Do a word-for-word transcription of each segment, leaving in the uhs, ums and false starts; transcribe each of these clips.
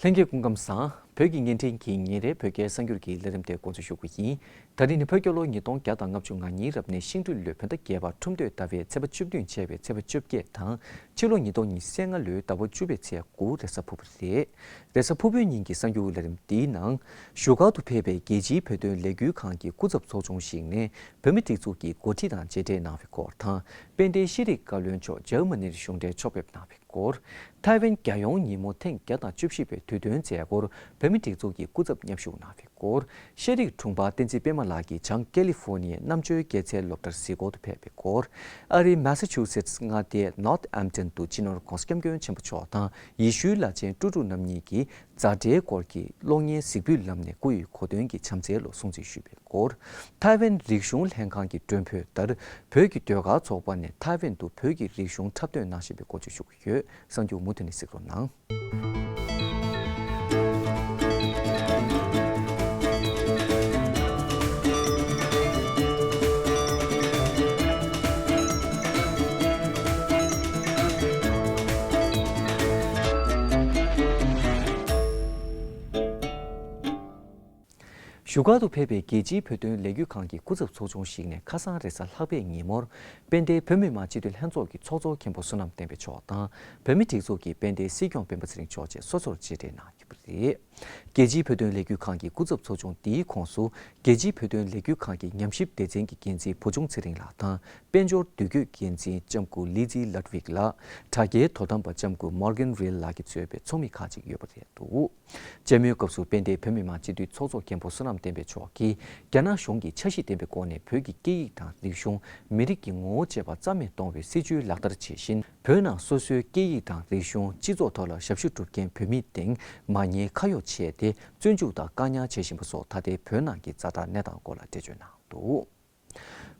ལྷན་རྒྱས་སྐུ་ཁམས་བཟང་། བོད་ཀྱི་བརྙན་འཕྲིན་གྱི་ཉིན་རེའི་བོད་སྐད་གསར་འགྱུར་གྱི་ལས་རིམ་དེ་འགོ་འཛུགས་ཞུ་གི་ཡིན། ད་རིང་ནི་བོད་རྒྱལ་ལོ་ཉིས་སྟོང་བརྒྱ་དང་ལྔ་བཅུ་ང་གཉིས་རབ་གནས་ཤིང་སྦྲུལ་ལོའི་བོད་ཟླ་བརྒྱད་པ་ཁྲུམས་སྟོད་ཟླ་བའི་ཚེས་པ་བཅུ་བདུན་བྱས་པའི་ཚེས་པ་བཅོ་བརྒྱད་དང་། ཕྱི་ལོ་ཉིས་སྟོང་ཉི་ཤུ་རྩ་ལྔ་ལོའི་ཟླ་བ་བཅུ་པའི་ཚེས་དགུ་རེས་གཟའ་ཕུར་བུ་རེད། རེས་གཟའ་ཕུར་བུའི་ཉིན་གྱི་གསར་འགྱུར་ལས་རིམ་འདིའི་ནང་། བཞུགས་སྒར་དུ་ཕེབས་པའི་རྒྱལ་སྤྱིའི་བོད་དོན་ལས་འགུལ་ཁང་གི་སྐུ་ཚབ་ཚོགས་ཆུང་ཞིག་ནས་བོད་མིའི་སྒྲིག་འཛུགས་ཀྱི་འགོ་ཁྲིད་དང་མཇལ་འཕྲད་གནང་བའི་སྐོར་དང་། དཔལ་ལྡན་ཤེས་རིག་བཀའ་བློན་མཆོག་འཇར་མ་ནིར་གཞུང་འབྲེལ་ཕྱོགས་ཕེབས་གནང་བའི་སྐོར། ཐའེ་ཝན་རྒྱལ་ཡོངས་ཉིན་མོ་ཐེངས་བརྒྱ་དང་བཅུ་བཞི་པའི་དུས་སྟོན་མཛད་སྒོར་བོད་མིའི་སྒྲིག་འཛུགས་ཀྱི་སྐུ་ཚབ་མཉམ་ཞུགས་གནང་བའི་སྐོར། ཤེས་རིག་དྲུང་འཕར་བསྟན་འཛིན་པད་མ་ལགས་ཀྱིས་བྱང་ཀེ་ལི་ཧྥོ་ནི་ཡའི་རྣམ་དཔྱོད་སྐྱེད་ཚལ་སློབ་གྲྭར་གཟིགས་སྐོར་དུ་ཕེབས་པའི་སྐོར། ཨ་རིའི་མེ་ས་ཆུ་སེ་ཊི་མངའ་སྡེའི་ནོར་ཐ་ཨེམ་ཊོན་དུ་སྤྱི་ནོར་༧གོང་ས་༧སྐྱབས་མགོན་ཆེན་པོ་མཆོག་དང་ཡེ་ཤུའི་བླ་ཆེན་ཀྲུ་ཀྲུ་རྣམ་གཉིས་ཀྱིས་མཛའ་འབྲེལ་སྐོར་གྱི་གློག་བརྙན་གཟིགས་འབུལ་ལམ་ནས་སྐུ་ཡི་གོ་སྟོན་གྱི་བྱམས་བརྩེའི་ལོ་སྲུང་བརྩི་ཞུས་པའི་སྐོར། ཐའེ་ཝན་རིག་གཞུང་ལྷན་ཁང་གི་མགྲོན་འབོད་ལྟར། བོད་ཀྱི་ཟློས་གར་ཚོགས་པ་ནས་ཐའེ་ཝན་དུ་བོད་ཀྱི་རིག་གཞུང་འཁྲབ་སྟོན་གནང་བཞིན་པའི་སྐོར་བརྗོད་ཞུ་གི་ཡོད། གསར་འགྱུར་མུ་མཐུད་ནས་གཟིགས་རོགས་གནང་། བཞུགས་སྒར་དུ་ཕེབས་པའི་རྒྱལ་སྤྱིའི་བོད་དོན་ལས་འགུལ་ཁང་གི་སྐུ་ཚབ་ཚོགས་ཆུང་ཞིག་ནས་ཁ་སང་རེས་གཟའ་ལྷག་པའི་ཉིན་མོར། དཔལ་ལྡན་བོད་མི་མང་སྤྱི་འཐུས་ལྷན་ཚོགས་ཀྱི་ཚོགས་གཙོ་མཁན་པོ་བསོད་ནམས་བསྟན་འཕེལ་མཆོག་དང་། བོད་མིའི་སྒྲིག་འཛུགས་ཀྱི་དཔལ་ལྡན་སྲིད་སྐྱོང་སྤེན་པ་ཚེ་རིང་མཆོག་བཅས་སོ་སོར་མཇལ་འཕྲད་གནང་ཡོད་པ་རེད། རྒྱལ་སྤྱིའི་བོད་དོན་ལས་འགུལ་ཁང་གི་སྐུ་ཚབ་ཚོགས་ཆུང་འདིའི་ཁོངས་སུ། རྒྱལ་སྤྱིའི་བོད་དོན་ལས་འགུལ་ཁང་གི་ཉམས་ཞིབ་སྡེ་ཚན་གྱི་འགན་འཛིན་བུ་ཆུང་ཚེ་རིང་ལགས་དང་། དཔལ་འབྱོར་འདུས་སྐོས་འགན་འཛིན་ལྕམ་སྐུ་ལི་ཛི་ལཱ་ཌི་ཝིག་ལགས། དྲ་རྒྱའི་དོ་དམ་པ་ལྕམ་སྐུ་མོར་གན་རིལ་ལགས་ཀྱིས་གཙོས་པའི་ཚོགས་མི་ཁག་ཅིག་ཡོད་པ་རེད་འདུག་མཇལ་མོལ་སྐབས་སུ་དཔལ་ལྡན་བོད་མི་མང་སྤྱི་འཐུས་ཚོགས་གཙོ་མཁན་པོ་བསོད་ནམས་བསྟན་འཕེལ་མཆོག་གིས། རྒྱ་ནག་གཞུང་གིས་འཆར་གཞི་ལྡན་པའི་སྒོ་ནས་བོད་ཀྱི་སྐད་ཡིག་དང་རིག་གཞུང་། མི་རིགས་ཀྱི་ངོ་བོ་བཅས་པ་རྩ་མེད་གཏོང་བའི་སྲིད་བྱུས་ལག་བསྟར་བྱེད་བཞིན། བོད་ནང་སོ་སོའི་སྐད་ཡིག་དང་རིག་གཞུང་སྤྱི་ཚོགས་ཐོག་ལ་ཞབས་ཞུ་སྒྲུབ་མཁན་བོད་མིའི་སྟེང་མ་ཉེས་ཁ་གཡོགས་བྱས་ཏེ། བཙོན་འཇུག་དང་བཀག་ཉར་བྱེད་བཞིན་པ་སོགས་ད་ལྟའི་བོད་ནང་གི་ཛ་དྲག་གནས་སྟངས་སྐོར་ལ་འགྲེལ་བརྗོད་གནང་འདུག་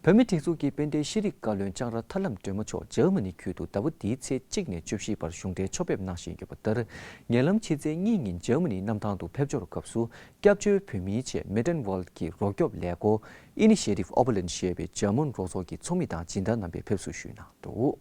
བོད་མིའི་སྒྲིག་འཛུགས་ཀྱི་དཔལ་ལྡན་ཤེས་རིག་བཀའ་བློན་ལྕང་ར་ཐར་ལམ་སྒྲོལ་མ་མཆོག་འཇར་མ་ནི་ཁུལ་དུ་ཟླ་བ་འདིའི་ཚེས་གཅིག་ནས་བཅུ་བཞི་བར་གཞུང་འབྲེལ་ཕྱོགས་ཕེབས་གནང་བཞིན་ཡོད་པ་ལྟར། ཉེ་ལམ་ཕྱི་ཚེས་གཉིས་ཉིན་འཇར་མ་ནི་གནམ་ཐང་དུ་ཕེབས་འབྱོར་སྐབས་སུ། སྐྱབས་བཅོལ་བོད་མིའི་ཆེད་Mittenwald གྱི་རོགས་སྐྱོབ་ལས་སྒོ་Initiative Oberland ཞེས་པའི་འཇར་མན་རོགས་ཚོགས་ཀྱི་ཚོགས་མི་དང་སྦྱིན་བདག་རྣམ་པས་ཕེབས་བསུ་ཞུས་གནང་འདུག་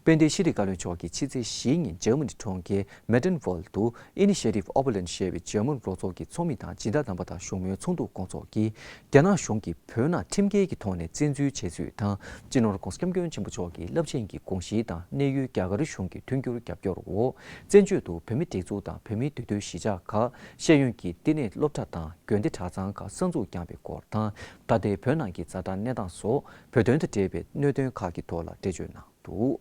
དཔལ་ལྡན་ཤེས་རིག་བཀའ་བློན་མཆོག་གིས་ཕྱི་ཚེས་བཞི་ཉིན་འཇར་མ་ནི་གྲོང་ཁྱེར་Mittenwald དུ་Initiative Oberland ཞེས་པའི་འཇར་མན་རོགས་ཚོགས་ཀྱི་ཚོགས་མི་དང་སྦྱིན་བདག་རྣམ་པ་དང་བཞུགས་མོལ་ཚོགས་འདུ་སྐོང་ཚོགས་ཀྱིས། རྒྱ་ནག་གཞུང་གིས་བོད་ནང་ཁྲིམས་འགལ་གྱི་ཐོག་ནས་བཙན་འཛུལ་བྱས་ཚུལ་དང་། སྤྱི་ནོར་༧གོང་ས་༧སྐྱབས་མགོན་ཆེན་པོ་མཆོག་གི་རླབས་ཆེན་གྱི་དགོངས་གཞི་དང་གནས་ཡུལ་རྒྱ་གར་གཞུང་གི་མཐུན་འགྱུར་རྒྱབ་སྐྱོར་འོག་བཙན་བྱོལ་དུ་བོད་མིའི་སྒྲིག་འཛུགས་དང་བོད་མིའི་འདུས་སྡོད་གཞིས་ཆགས་ཁག་ཤེས་ཡོན་གྱི་བསྟི་གནས་སློབ་གྲྭ་དང་དགོན་སྡེ་གྲྭ་ཚང་ཁག་གསར་འཛུགས་བསྐྱངས་པའི་སྐོར་དང་། ད་ལྟའི་བོད་ནང་གི་ཛ་དྲག་གནས་སྟངས་སོགས་བོད་དོན་དང་འབྲེལ་བའི་གནད་དོན་ཁག་གི་ཐོག་ལ་འགྲེལ་བརྗོད་གནང་འདུག་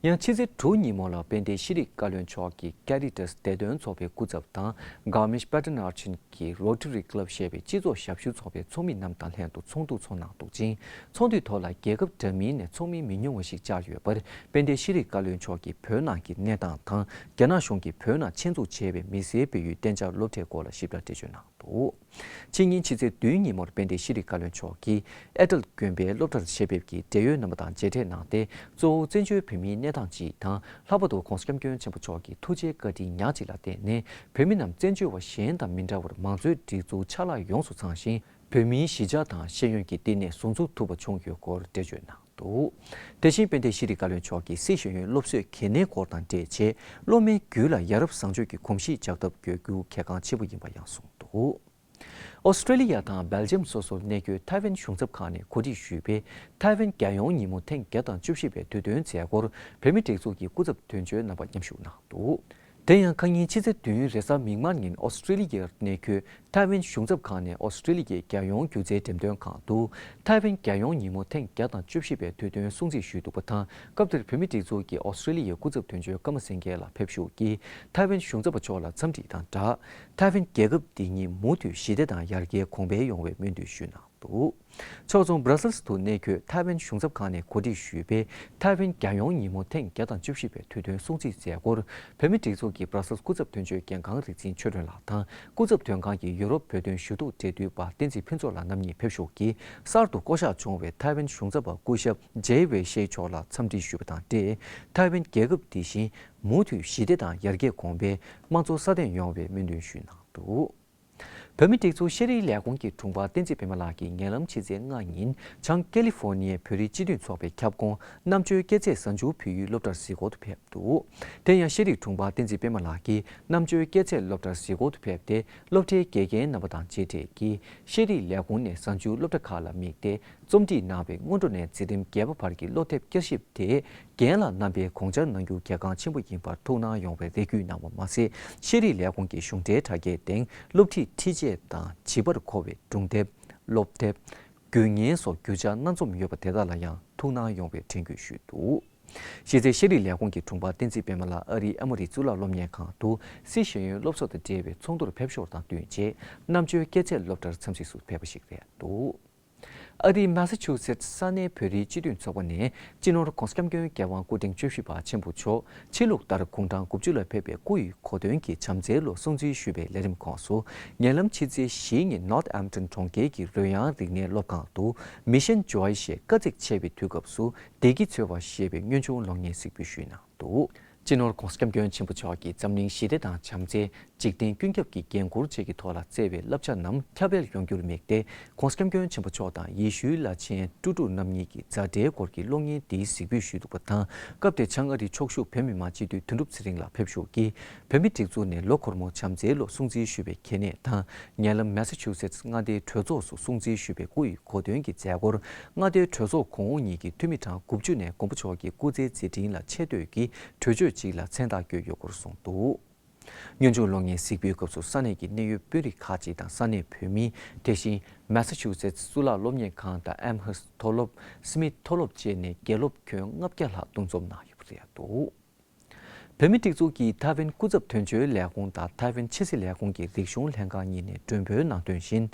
ཡང་ཕྱི་ཚེས་དྲུག་ཉིན་མོ་ལ་དཔལ་ལྡན་ཤེས་རིག་བཀའ་བློན་མཆོག་གིས་Caritas བདེ་དོན་ཚོགས་པའི་སྐུ་ཚབ་དང་། Garmish Patternarchin གྱི་Rotary Club ཞེས་པའི་སྤྱི་ཚོགས་ཞབས་ཞུ་ཚོགས་པའི་ཚོགས་མི་རྣམས་དང་ལྷན་དུ་ཚོགས་འདུ་འཚོགས་གནང་འདུག་ཅིང་། ཚོགས་འདུའི་ཐོག་ལ་རྒྱལ་ཁབ་འདྲ་མིན་ནས་ཚོགས་མི་མི་ཉུང་བ་ཞིག་བཅར་ཡོད་པར། དཔལ་ལྡན་ཤེས་རིག་བཀའ་བློན་མཆོག་གིས་བོད་ནང་གི་གནས་སྟངས་དང་། རྒྱ་ནག་གཞུང་གིས་བོད་ནང་ཆེད་འཛུགས་བྱས་པའི་མི་སེར་སྤེལ་ཡུལ་གཏན་འཇགས་སློབ་གྲྭའི་སྐོར་ལ་ཞིབ་ཕྲ་འགྲེལ་བརྗོད་གནང་འདུག་ཕྱི་ཉིན་ཕྱི་ཚེས་བདུན་ཉིན་མོར་དཔལ་ལྡན་ཤེས་རིག་བཀའ་བློན་མཆོག་གིས་ཨེ་ཏལ་དགོན་པའི་སློབ་གྲྭར་ཆེད་ཕེབས་ཀྱིས་འབྲེལ་ཡོད་རྣམ་པ་དང་མཇལ་འཕྲད་གནང་སྟེ། གཙོ་བོ་བཙན་བྱོལ་བོད་མིའི་གནས་སྟངས་སྤྱི་དང་། ལྷག་པར་དུ་༧གོང་ས་༧སྐྱབས་མགོན་ཆེན་པོ་མཆོག་གི་ཐུགས་རྗེའི་བཀའ་དྲིན་ཉག་གཅིག་ལ་བརྟེན་ནས། བོད་མི་རྣམས་བཙན་བྱོལ་བ་གཞན་དང་མི་འདྲ་བར་མང་གཙོའི་སྒྲིག་འཛུགས་ཆ་ལག་ཡོངས་སུ་ཚང་ཞིང་། བོད་མིའི་གཞིས་ཆགས་དང་ཤེས་ཡོན་གྱི་བསྟི་གནས་ཟུང་འཇུག་ཐུབ་པ་བྱུང་ཡོད་སྐོར་འགྲེལ་བརྗོད་གནང་འདུག་དེ་བཞིན་དཔལ་ལྡན་ཤེས་རིག་བཀའ་བློན་མཆོག་གིས་སཱི་ཤེས་ཡོན་སློབ་གསོའི་གལ་གནད་སྐོར་དང་འབྲེལ་བྱས། སློབ་མའི་རྒྱུད་ལ་ཡ་རབས་བཟང་སྤྱོད་ཀྱི་གོམས་གཤིས་འཇགས་ཐབས་དགོས་རྒྱུ་གལ་འགངས་ཆེ་པོ་ཡིན་པ་ཡང་གསུངས་འདུག་ཨོ་སི་ཀྲི་ལི་ཡ་དང་སྦེལ་ཇམ་སོ་སོར་གནས་འཁོད་ཐའེ་ཝན་གཞུང་ཚབ་ཁང་ནས་གོ་སྒྲིག་ཞུས་པའི་ཐའེ་ཝན་རྒྱལ་ཡོངས་ཉིན་མོ་ཐེངས་བརྒྱ་དང་བཅུ་བཞི་པའི་དུས་སྟོན་མཛད་སྒོར་བོད་མིའི་སྒྲིག་འཛུགས་ཀྱི་སྐུ་ཚབ་དོན་གཅོད་རྣམ་པ་མཉམ་ཞུགས་གནང་འདུག་དེ་ཡང་ཁ་ཉིན་ཕྱི་ཚེས་བདུན་རེས་གཟའ་མིག་དམར་ཉིན་ཨོ་སི་ཀྲི་ལི་ཡར་གནས་འཁོད་ཐའེ་ཝན་གཞུང་ཚབ་ཁང་ནས་ཨོ་སི་ཀྲི་ལི་ཡའི་རྒྱལ་ཡོངས་སྒྱུ་རྩལ་འགྲེམས་སྟོན་ཁང་དུ་ཐའེ་ཝན་རྒྱལ་ཡོངས་ཉིན་མོ་ཐེངས་བརྒྱ་དང་བཅུ་བཞི་པའི་དུས་སྟོན་སྲུང་བརྩི་ཞུས་འདུག་པ་དང་། སྐབས་དེར་བོད་མིའི་སྒྲིག་འཛུགས་ཀྱི་ཨོ་སི་ཀྲི་ལི་ཡའི་སྐུ་ཚབ་དོན་གཅོད་ཀརྨ་སེང་གེ་ལགས་ཕེབས་ཞུགས་ཀྱིས་ཐའེ་ཝན་གཞུང་ཚབ་པ་མཆོག་ལ་འཚམས་འདྲི་དང་སྦྲགས། ཐའེ་ཝན་རྒྱལ་ཁབ་འདི་ཉིད་མུ་མཐུད་ཞི་བདེ་དང་ཡར་རྒྱས་གོང་འཕེལ་ཡོང་བའི་སྨོན་འདུན་ཞུས་གནང་འདུག་ཕྱོགས་མཚུངས་སྦྲ་སེལ་སི་དུ་གནས་འཁོད་ཐའེ་ཝན་གཞུང་ཚབ་ཁང་ནས་གོ་སྒྲིག་ཞུས་པའི་ཐའེ་ཝན་རྒྱལ་ཡོངས་ཉིན་མོ་ཐེངས་བརྒྱ་དང་བཅུ་བཞི་པའི་དུས་སྟོན་སྲུང་བརྩིའི་མཛད་སྒོར་བོད་མིའི་སྒྲིག་འཛུགས་ཀྱི་སྦྲ་སེལ་སི་སྐུ་ཚབ་དོན་གཅོད་རྒན་ཁང་རིག་འཛིན་ཆོས་སྒྲོན་ལགས་དང་། སྐུ་ཚབ་དོན་ཁང་གི་ཡུ་རོབ་བོད་དོན་ཞུ་གཏུག་འབྲེལ་མཐུད་པ་བསྟན་འཛིན་ཕུན་ཚོགས་ལགས་རྣམ་གཉིས་ཕེབས་ཞུགས་ཀྱིས་གསར་དུ་བསྐོ་གཞག་བྱུང་བའི་ཐའེ་ཝན་གཞུང་ཚབ་པ་སྐུ་ཞབས་ཇེ་ཝེ་ཤེ་མཆོག་ལ་འཚམས་འདྲི་ཞུས་པ་དང་འབྲེལ། ཐའེ་ཝན་རྒྱལ་ཁབ་འདི་བཞིན་མུ་མཐུད་ཞི་བདེ་དང་ཡར་རྒྱས་གོང་འཕེལ། དམངས་གཙོ་སྲ་བརྟན་ཡོང་བའི་སྨོན་འདུན་ཞུས་གནང་འདུག་བོད་མིའི་སྒྲིག་འཛུགས་ཤེས་རིག་ལས་ཁུངས་ཀྱི་དྲུང་འཕར་བསྟན་འཛིན་པད་མ་ལགས་ཀྱིས་ཉེ་ལམ་ཕྱི་ཚེས་ལྔ་ཉིན་བྱང་ཀེ་ལི་ཧྥོར་ནི་ཡའི་བོད་རིགས་སྤྱི་མཐུན་ཚོགས་པའི་ཁྱབ་ཁོངས་རྣམ་དཔྱོད་སྐྱེད་ཚལ་གཟའ་མཇུག་བོད་ཡིག་སློབ་གྲྭར་གཟིགས་སྐོར་དུ་ཕེབས་འདུག་དེ་ཡང་ཤེས་རིག་དྲུང་འཕར་བསྟན་འཛིན་པད་མ་ལགས་ཀྱིས་རྣམ་དཔྱོད་སྐྱེད་ཚལ་སློབ་གྲྭར་གཟིགས་སྐོར་དུ་ཕེབས་ཏེ། སློབ་གྲྭའི་དགེ་རྒན་རྣམ་པ་དང་མཇལ་འཕྲད་ཀྱིས་ཤེས་རིག་ལས་ཁུངས་ནས་གཟའ་མཇུག་སློབ་གྲྭ་ཁག་ལ་དམིགས་ཏེ་རྩོམ་སྒྲིག་གནང་བའི་སྔོན་འགྲོ་ནས་འཛིན་རིམ་བརྒྱད་པ་བར་གྱི་སློབ་དེབ་བསྐྱར་ཞིབ་དེ་རྒན་ལགས་རྣམ་པས་དགོངས་འཆར་གནང་རྒྱུ་གལ་འགངས་ཆེན་པོ་ཡིན་པར་ཐུགས་སྣང་ཡོང་བའི་རེ་སྐུལ་གནང་བ་མ་ཟད། ཤེས་རིག་ལས་ཁུངས་ཀྱི་གཞུང་འབྲེལ་དྲ་རྒྱའི་སྟེང་སློབ་ཁྲིད་ཁྲིད་ཆས་དང་བྱིས་པར་མཁོ་བའི་སྒྲུང་དེབ། སློབ་དེབ། རྒྱུན་ལྡན་སོགས་རྒྱུ་ཆ་སྣ་འཛོམས་ཡོད་པ་དེ་དག་ལ་ཡང་ཐུགས་སྣང་ཡོང་བའི་དྲན་སྐུལ་ཞུས་འདུག་གཞི་རྩའི་ཤེས་རིག་ལས་ཁུངས་ཀྱི་དྲུང་འཕར་བསྟན་འཛིན་པད་མ་ལགས་ཨ་རིའི་ཨེ་མོ་རི་གཙུག་ལག་སློབ་གཉེར་ཁང་དུ་སི་ཤེས་ཡོན་སློབ་གསོ་དང་འབྲེལ་བའི་ཚོགས་འདུར་ཕེབས་ཞོར་དང་བསྟུན་བྱས། རྣམ་དཔྱོད་སྐྱེད་ཚལ་སློབ་གྲྭར་འཚམས་གཟིགས་སུ་ཕེབས་པ་ཞིག་རེད་འདུག་ཨ་རིའི་མ་ས་ཆུ་སེད་ས་གནས་བོད་རིགས་སྤྱི་མཐུན་ཚོགས་པ་ནས་སྤྱི་ནོར་༧གོང་ས་༧སྐྱབས་མགོན་རྒྱལ་དབང་སྐུ་ཕྲེང་བཅུ་བཞི་པ་ཆེན་པོ་མཆོག་ཕྱི་ལུགས་ལྟར་དགུང་གྲངས་དགུ་བཅུ་ལ་ཕེབས་པའི་སྐུ་ཡི་གོ་སྟོན་གྱི་བྱམས་བརྩེའི་ལོ་སྲུང་བརྩི་ཞུས་པའི་ལས་རིམ་ཁོངས་སུ། ཉེ་ལམ་ཕྱི་ཚེས་བཞི་ཉིན་ནོར་ཐ་ཨེམ་ཊོན་གྲོང་ཁྱེར་གྱི་རོལ་དབྱངས་རིག་གནས་སློབ་ཁང་དུ་མི་ཤན་ཇོའི་ཞེས་དཀའ་ཚེགས་ཆེ་བའི་དུས་སྐབས་སུ་བདེ་སྐྱིད་འཚོལ་བ་ཞེས་པའི་སྔོན་བྱུང་གློག་བརྙན་གཟིགས་འབུལ་ཞུས་གནང་འདུག་སྤྱི་ནོར་༧གོང་ས་༧སྐྱབས་མགོན་ཆེན་པོ་མཆོག་གིས་འཛམ་གླིང་ཞི་བདེ་དང་བྱམས་བརྩེ། འཇིག་རྟེན་ཀུན་ཁྱབ་ཀྱི་འགན་འཁུར་བཅས་ཀྱི་ཐོག་ལ་བསྩལ་བའི་བསླབ་བྱ་རྣམས་ཁྱབ་སྤེལ་ཡོང་རྒྱུར་དམིགས་ཏེ། ༧གོང་ས་༧སྐྱབས་མགོན་ཆེན་པོ་མཆོག་དང་ཡེ་ཤུའི་བླ་ཆེན་ཀྲུ་ཀྲུ་རྣམ་གཉིས་ཀྱི་མཛའ་འབྲེལ་སྐོར་གྱི་གློག་བརྙན་འདིའི་གཟིགས་འབུལ་ཞུས་འདུག་པ་དང་། སྐབས་དེར་བྱང་ཨ་རིའི་ཕྱོགས་བཞུགས་བོད་མི་མང་སྤྱི་འཐུས་དོན་གྲུབ་ཚེ་རིང་ལགས་ཕེབས་ཞུགས་ཀྱིས། བོད་མིའི་སྒྲིག་འཛུགས་ནས་ལོ་འཁོར་མོར་བྱམས་བརྩེའི་ལོ་སྲུང་བརྩི་ཞུས་པའི་གལ་གནད་དང་། ཉེ་ལམ་མེ་ས་ཆུ་སེ་ཊི་མངའ་སྡེའི་གྲོས་ཚོགས་སུ་སྲུང་བརྩི་ཞུས་པའི་སྐུ་ཡི་གོ་སྟོན་གྱི་མཛད་སྒོར། མངའ་སྡེའི་གྲོས་ཚོགས་གོང་འོག་གཉིས་ཀྱི་འཐུས་མི་གྲངས་དགུ་བཅུ་ནས་མགོན་པོ་མཆོག་གི་སྐུ་ཚེའི་མཛད་འཕྲིན་ལ་ཆེ་བསྟོད་ཀྱི་གྲོས་ཆོད་ཅིག་ལ་མཚན་རྟགས་བཀོད་ཡོད་སྐོར་གསུངས་འདུག་སྔོན་བྱུང་གློག་བརྙན་གཟིགས་འབུལ་སྐབས་སུ་ས་གནས་ཀྱི་གནད་ཡོད་དཔོན་རིགས་ཁག་ཅིག་དང་ས་གནས་བོད་མི། དེ་བཞིན་མེ་ས་ཆུ་སེ་ཊི་གཙུག་ལག་སློབ་གཉེར་ཁང་དང་ཨེམ་ཧར་སི་མཐོ་སློབ། སི་མིད་མཐོ་སློབ་བཅས་ནས་དགེ་སློབ་ཁྱོན་ལྔ་བརྒྱ་ལྷག་འདུ་འཛོམས་གནང་ཡོད་པ་རེད་འདུག་བོད་མིའི་སྒྲིག་འཛུགས་ཀྱིས་ཐའེ་ཝན་སྐུ་ཚབ་དོན་གཅོད་ལས་ཁུངས་དང་ཐའེ་ཝན་ཕྱི་སྲིད་ལས་ཁུངས་ཀྱི་རིག་གཞུང་ལྷན་ཁང་གཉིས་ནས་མགྲོན་འབོད་གནང་དོན་བཞིན།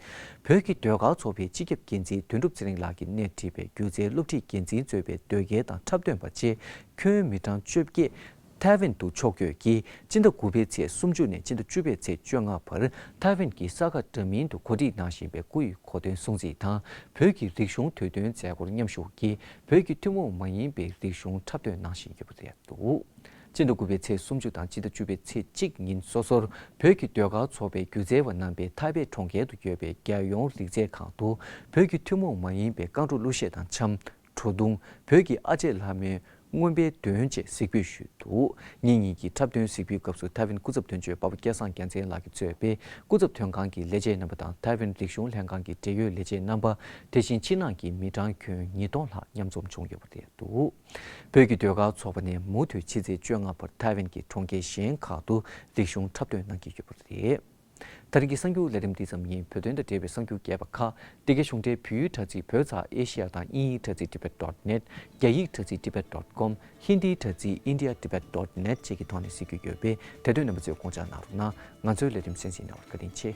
བོད་ཀྱི་ཟློས་གར་ཚོགས་པའི་སྤྱི་ཁྱབ་འགན་འཛིན་དོན་གྲུབ་ཚེ་རིང་ལགས་ཀྱིས་སྣེ་ཁྲིད་པའི་སྒྱུ་རྩལ་སློབ་ཁྲིད་འགན་འཛིན་གཙོས་པའི་ཟློས་གར་དང་འཁྲབ་སྟོན་པ་བཅས་ཁྱོན་མི་གྲངས་བཅོ་བརྒྱད་ཐའེ་ཝན་དུ་ཕྱོགས་བསྐྱོད་ཀྱིས་སྤྱི་ཟླ་དགུ་པའི་ཚེས་སུམ་ཅུ་ནས་སྤྱི་ཟླ་བཅུ་པའི་ཚེས་བཅོ་ལྔ་བར་ཐའེ་ཝན་གྱི་ས་ག་འདྲ་མིན་དུ་གོ་སྒྲིག་གནང་བཞིན་པའི་སྐུ་ཡི་གོ་སྟོན་སྲུང་བརྩི་དང་བོད་ཀྱི་རིག་གཞུང་དུས་སྟོན་མཛད་སྒོར་མཉམ་ཞུགས་ཀྱིས་བོད་ཀྱི་ཐུན་མོང་མ་ཡིན་པའི་རིག་གཞུང་འཁྲབ་སྟོན་གནང་བཞིན་ཡོད་པ་རེད་འདུག་སྤྱི་ཟླ་དགུ་པའི་ཚེས་སུམ་ཅུ་དང་སྤྱི་ཟླ་བཅུ་པའི་ཚེས་གཅིག་ཉིན་སོ་སོར་བོད་ཀྱི་ཟློས་གར་ཚོགས་པའི་སྒྱུ་རྩལ་བ་རྣམ་པས་ཐའེ་པེ་གྲོང་ཁྱེར་དུ་ཡོད་པའི་རྒྱལ་ཡོངས་རིག་རྩལ་ཁང་དུ་བོད་ཀྱི་ཐུན་མོང་མ་ཡིན་པའི་རྐང་བྲོ་གླུ་གཞས་དང་འཆམ། བྲོ་བརྡུང་། བོད་ཀྱི་ཨ་ཅེ་ལྷ་མོའི་རྔོན་པའི་མདུན་བཅས་གཟིགས་འབུལ་ཞུས་འདུག་ཉིན་གཉིས་ཀྱི་འཁྲབ་སྟོན་གཟིགས་འབུལ་སྐབས་སུ་ཐའེ་ཝན་སྐུ་ཚབ་དོན་གཅོད་པ་ཕ་སྐལ་བཟང་རྒྱལ་མཚན་ལགས་ཀྱིས་གཙོས་པའི་སྐུ་ཚབ་དོན་ཁང་གི་ལས་བྱེད་རྣམ་པ་དང་ཐའེ་ཝན་རིག་གཞུང་ལྷན་ཁང་གི་འབྲེལ་ཡོད་ལས་བྱེད་རྣམ་པ། དེ་བཞིན་ཕྱི་ནང་གི་མི་གྲངས་ཁྱོན་ཉིས་སྟོང་ལྷག་མཉམ་འཛོམས་བྱུང་ཡོད་པ་རེད་འདུག་བོད་ཀྱི་ཟློས་གར་ཚོགས་པ་ནས་མུ་མཐུད་ཕྱི་ཚེས་བཅོ་ལྔ་བར་ཐའེ་ཝན་གྱི་གྲོང་ཁྱེར་གཞན་ཁག་ཏུ་རིག་གཞུང་འཁྲབ་སྟོན་གནང་གི་ཡོད་པ་རེད། ད་རིང་གི་གསར་འགྱུར་ལས་རིམ་འདི་ཙམ་ཡིན། བོད་དོན་དང་འབྲེལ་བའི་གསར་འགྱུར་རྒྱས་པ་ཁག་འདི་གའི་གཞུང་འབྲེལ་བོད་ཡིག་དྲ་ཚིགས་བོད་ཚགས་ཨེ་ཤི་ཡ་དང་དབྱིན་ཡིག་དྲ་ཚིགས་tibet dot net། རྒྱ་ཡིག་དྲ་ཚིགས་tibet dot com། ཧིན་དིའི་དྲ་ཚིགས་india tibet dot net་བཅས་ཀྱི་ཐོག་ནས་གཟིགས་རྒྱུ་ཡོད་པས་དེ་དོན་རྣམ་པ་ཚོས་དགོངས་འཇགས་གནང་རོགས་གནང་། ང་ཚོའི་ལས་རིམ་གསན་གཟིགས་གནང་བར་བཀའ་དྲིན་ཆེ།